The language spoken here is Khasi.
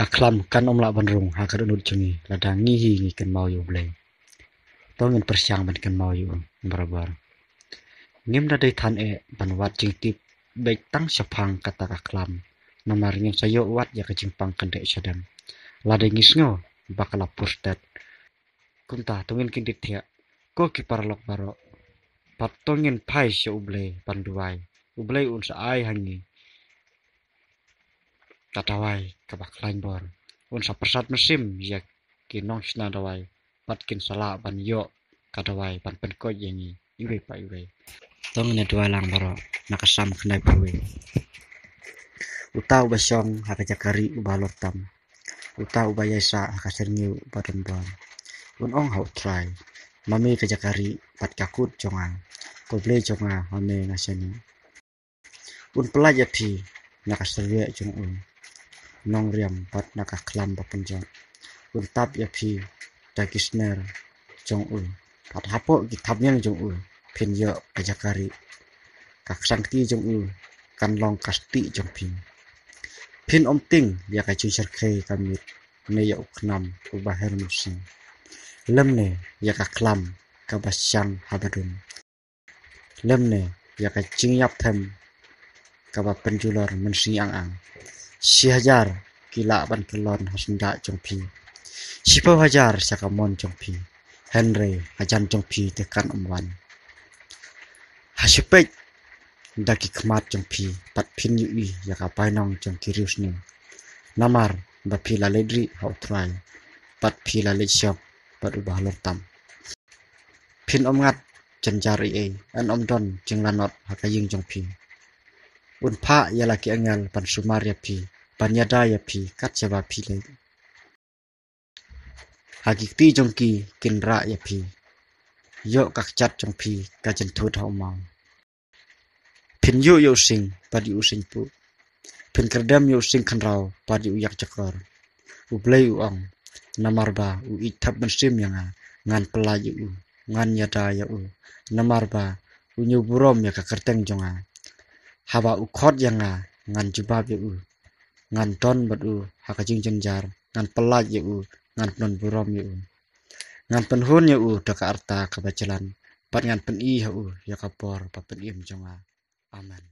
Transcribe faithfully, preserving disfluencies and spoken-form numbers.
A khlam kan ym lah ban rung ha ka dohnud jong ngi lada ngi hi ngi kynmaw ïa U Blei. To ngin pyrshang ban kynmaw ïa u barabar. Ngim da dei than eh ban wad jingtip beit tang shaphang kata ka khlam. Namar ngin sa ïoh wad ïa ka jingpang kyndit shadem lada ngi sngew ba ka la pur stet. Kumta to ngin kyndit thiah, ko ki paralok baroh, bad to ngin phai sha U Blei ban duwai. U Blei un sa ai ha ngi ka dawai kaba khlaiñ bor. Un sa pyrsad mynsiem ïa ki nongshna dawai bad kin sa lah ban ïoh ka dawai ban pynkoit ïa ngi iwei pa iwei. To ngin ïa duwai lang baroh na ka Salm khyndaiphew wei. Uta uba shong ha ka jaka rieh uba halor tam, uta uba ïaisah ha ka syrngiew uba donbor, un ong ha U Trai: Ma me ka jaka rieh bad ka kut jong nga, ko Blei jong nga, ma me nga shaniah. Un pyllait ïa phi na ka syrwieh jong u nongriam bad na ka khlam ba pynjot. Un tap ïa phi da ki sner jong u, bad hapoh ki thapniang jong u phin ïoh ka jaka rieh. Ka ksangkti jong u kan long ka stieh jong phi. Phin ym tieng ïa ka jingsyrkhei ka miet, ne ïa u khnam uba her mynsiem, lymne ïa ka khlam kaba shang ha badun, lymne ïa ka jingïapthem kaba pynjulor mynsngi ang ang. Shi hajar ki lah ban kyllon ha syndah jong phi, shiphew hajar sha ka mon jong phi, hynrei hajan jong phi te kan ym wan. Ha shi peit da ki khmat jong phi bad phin ïohi ïa ka bainong jong ki riewsniew, namar ba phi la leit rieh ha U Trai bad phi la leit shop bad uba halor tam. Phin ym ngat jynjar ei ei, yn ym don jinglanot ha ka ïing jong phi. Un phah ïa la ki angel ban sumar ïa phi, ban ïada ïa phi kat shaba phi leit. Ha ki kti jong ki kin rah ïa phi, ïoh ka kjat jong phi ka jynthut ha u maw. Phin ïuh ïa u sing bad ïa u sing puh, phin kyrdem ïa u sing khynraw bad ïa u ïakjakor. U Blei u ong: Namar ba u ïeit thep mynsiem ïa nga, ngan pyllait ïa u, ngan ïada ïa u. Namar ba u ñiew burom ïa ka kyrteng jong nga. Haba u khot ïa nga, ngan jubab ïa u. Ngan don bad u ha ka jingjynjar, ngan pyllait ïa u, ngan pyndonburom ïa u. Ngan pynhun ïa u da ka rta kaba jlan, bad ngan pyni ha u ïa ka bor ba pynim jong nga. Amen.